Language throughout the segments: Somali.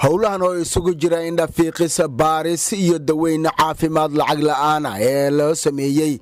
Howlahan oo isugu jira indhafiiqis, baaris iyo daweyn caafimaad lacag la'aana ee loo sameeyey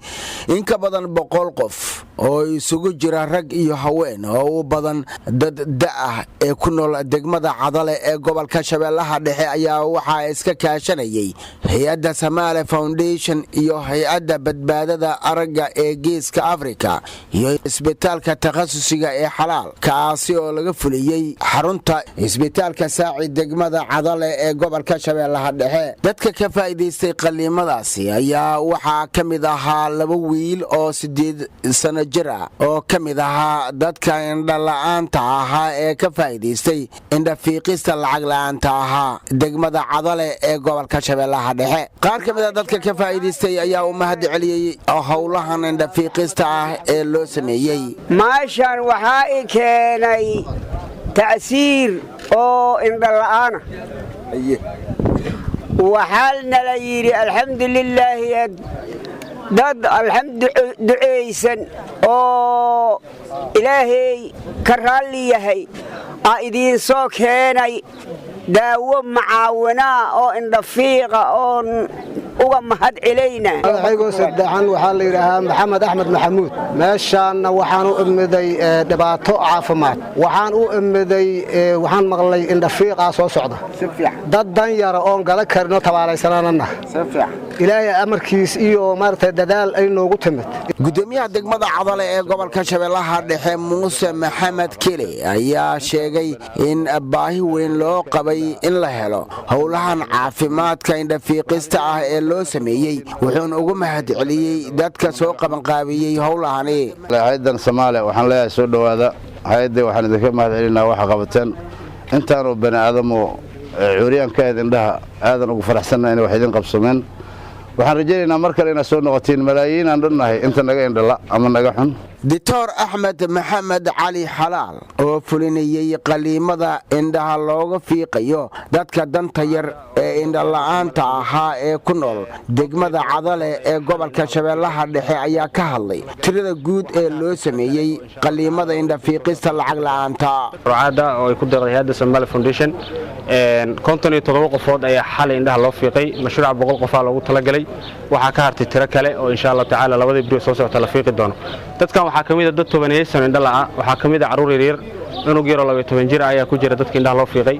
in ka badan 100 qof oo isugu jira rag iyo haween oo u badan dad da' ah ee ku nool degmada Cadale ee gobolka Shabeellaha Dhexe ayaa waxaa iska kaashanayay hay-adda Samaale Foundation iyo hay-adda badbaadada aragga ee Geeska Afrika iyo isbitaalka takhasusiga ee Xalaal, kaasi oo laga fuliyey xarunta isbitaalka Saaci, degmada Cadale ee gobolka Shabeellaha Dhexe. Dadka ka faa'iidaystay qaliimadaasi ayaa waxaa ka mid ahaa laba wiil oo 8 sano jir ah oo ka mid ahaa dadka indhala'aanta ahaa ee ka faa'iidaystay indhafiiqista lacag la'aanta ahaa degmada Cadale ee gobolka Shabeellaha Dhexe. Qaar ka mid a dadka ka faa'iidaystay ayaa u mahad celiyey howlahan indhafiiqista ah ee loo sameeyey. Maashan waxaa i keenay tacsiir oo indhala'aana. Waxaa nala yidhi, alxamdulilaahi, dad alxamdu ducaysan oo Ilaahay ka raalli yahay aa idiin soo keenay daawo macaawinaa oo indhafiiqa oon uga mahad celayna. Madaxaygoo saddexan waxaa la yidhaahaa Maxamed Axmed Maxamuud. Meeshaanna waxaan u imiday dhibaato caafimaad. Waxaan u imiday, waxaan maqlay indhafiiqaa soo socda. Dad dan yara oon gada karinoo tabaalaysananana, Ilaahay amarkiis iyo maaragtay dadaal ay noogu timid. Gudoomiyaha degmada Cadale ee gobolka Shabeellaha Dhexe, Muuse Maxamed Keli, ayaa sheegay in baahi weyn loo qabay in la helo howlahan caafimaadka indhafiiqista ah ee loo sameeyey, wuxuuna ugu mahad celiyey dadka soo qabanqaabiyey howlahani. Hay-addan Soomaaliya waxaan leeyahay, soo dhowaada. Hay-adda waxaan idinka mahad celinaa waxa qabateen intaanoo bani aadamoo cuuriyaan ka ahayd indhaha. Aadan ugu faraxsanna inay wax idin qabsameen. Waxaan rajaynaynaa mar kale inaad soo noqotiin. Malaayiin aan dhannahay inta naga indhala ama naga xun. Doctor Axmed Maxamed Cali Xalaal oo fulinayey qaliimada indhaha looga fiiqayo dadka danta yar ee indhala'aanta ahaa ee ku nool degmada Cadale ee gobolka Shabeellaha Dhexe ayaa ka hadlay tirada guud ee loo sameeyey qaliimada indhafiiqista lacag la'aanta. Rucaadda oo ay ku deeqday hay-adda Somali Foundation, 57 qofood ayaa xalay indhaha loo fiiqay. Mashruuca 100 qofaa loogu talagalay. Waxaa ka hartay tiro kale oo insha Allahu tacaala labadii beri soo socota la fiiqi doono. Dadkan waxaa ka mid a dad 10-eeyo sano indho la'a. Waxaa ka mid a carruur yaryar. Cunug yaroo 12 jir ayaa ku jira dadka indhaha loo fiiqay.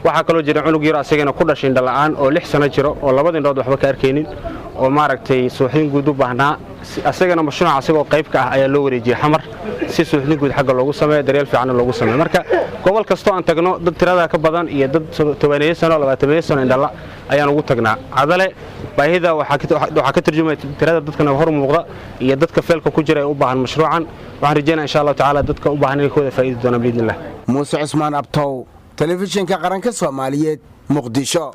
Waxaa kaloo jira cunug yaro asagana ku dhashay indho la'aan oo 6 sano jiro oo labada indhood waxba ka arkaynin oo maaragtay suuxdin guud u baahnaa. Asagana mashruuca asagoo qayb ka ah ayaa loo wareejiyey Xamar si suuxdin guud xagga loogu sameeyo, daryeel fiicanna loogu sameeyo. Marka gobol kastoo aan tagno, dad tiradaa ka badan iyo dad 10-eeyo sano, 20-eeyo sano indhala ayaan ugu tagnaa. Cadale baahida waxaa ka tarjumaya tirada dadkana hor muuqda iyo dadka feelka ku jira ee u baahan mashruucan. Waxaan rajeynaya insha Allahu tacaala dadka u baahan inay ka wada faa'iidi doonaan biidnillah. Muuse Cusmaan Abtow, Telefishinka Qaranka Soomaaliyeed, Muqdisho.